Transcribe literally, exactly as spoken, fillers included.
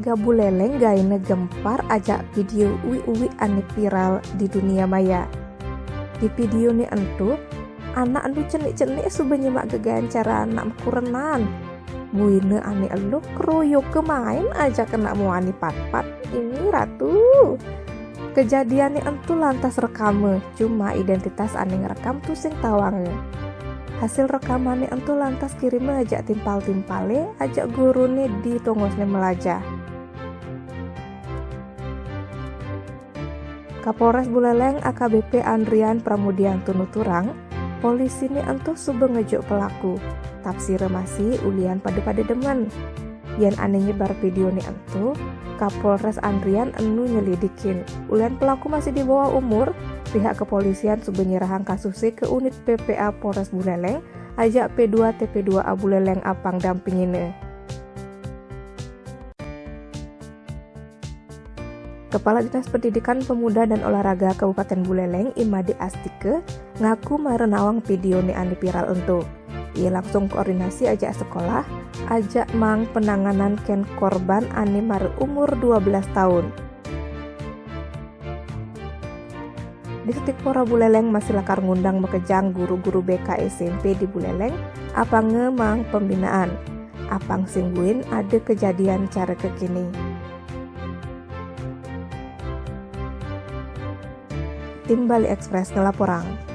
Warga Buleleng gaena gempar ajak video uwik-uwik ane viral di dunia maya. Di video ne entu, anak entu cenik-cenik suba nyemak gegaen cara anak mekurenan. Buina ane eluh keroyoke maen ajak kena muani pat-pat. Ini ratu. Kejadiane entu lantas rekame, cuma identitas ane ngerekam tusing tawanga. Hasil rekamane entu lantas kirime ajak timpal-timpale, ajak gurune di tongosne melajah. Kapolres Buleleng A K B P Andrian Pramudianto nuturang, polisine entu suba ngejuk pelaku. Tafsire masih ulian pade-pade demen. Yen ane nyebar videone entu, Kapolres Andrian enu nyelidikin. Ulian pelaku masih di bawah umur, pihak kepolisian suba nyerahang kasuse ke unit P P A Polres Buleleng, ajak P dua T P dua A Buleleng apang dampingine. Kepala Dinas Pendidikan, Pemuda dan Olahraga Kabupaten Buleleng, Imade Astika, ngaku mara nawang videone ane viral entu. Ia langsung koordinasi ajak sekolah, ajak maang penanganan ken korban ane mara umur dua belas taun. Dispora Buleleng masih lakar ngundang makejang guru-guru B K S M P di Buleleng, apanga maang pembinaan. Apang sing buin ada kejadian cara kekini. Tim Bali Express ngelaporang.